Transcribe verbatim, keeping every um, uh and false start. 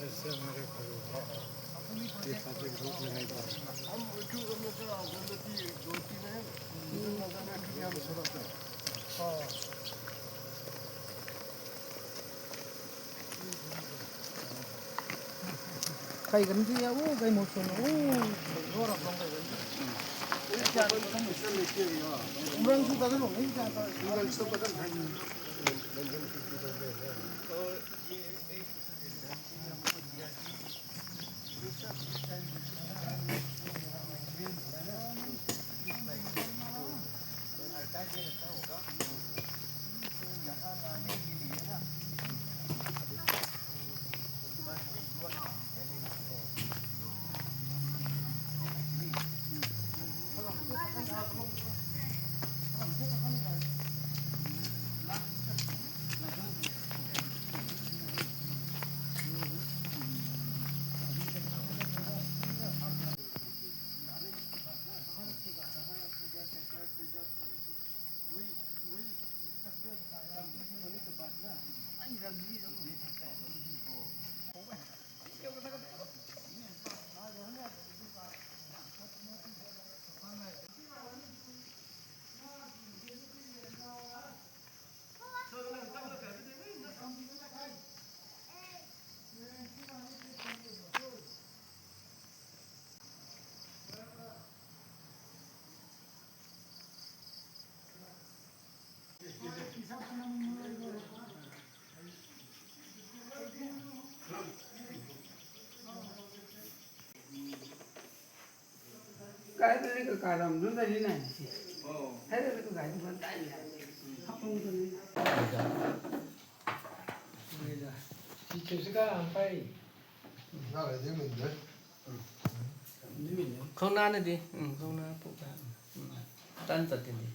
ये पब्लिक रोक लगाई दो। हम उठू, हम तो बोलती दो तीन है। इधर मजा में क्रिया में सब आता है। हाँ। Kai kan ti ya, u, kai mo sun, u, ro rap long kai kan ti. Umrang su ta kan long, ni ta ta. Umrang su ta kan long. Kai tu ni ka karam tu ta ni nai si. Hai tu ka kai tu kan tai ni. Hapung tu ni. Teacher se ka ang pai. Khou na na di, khou na pu ka. Tan tat ti di.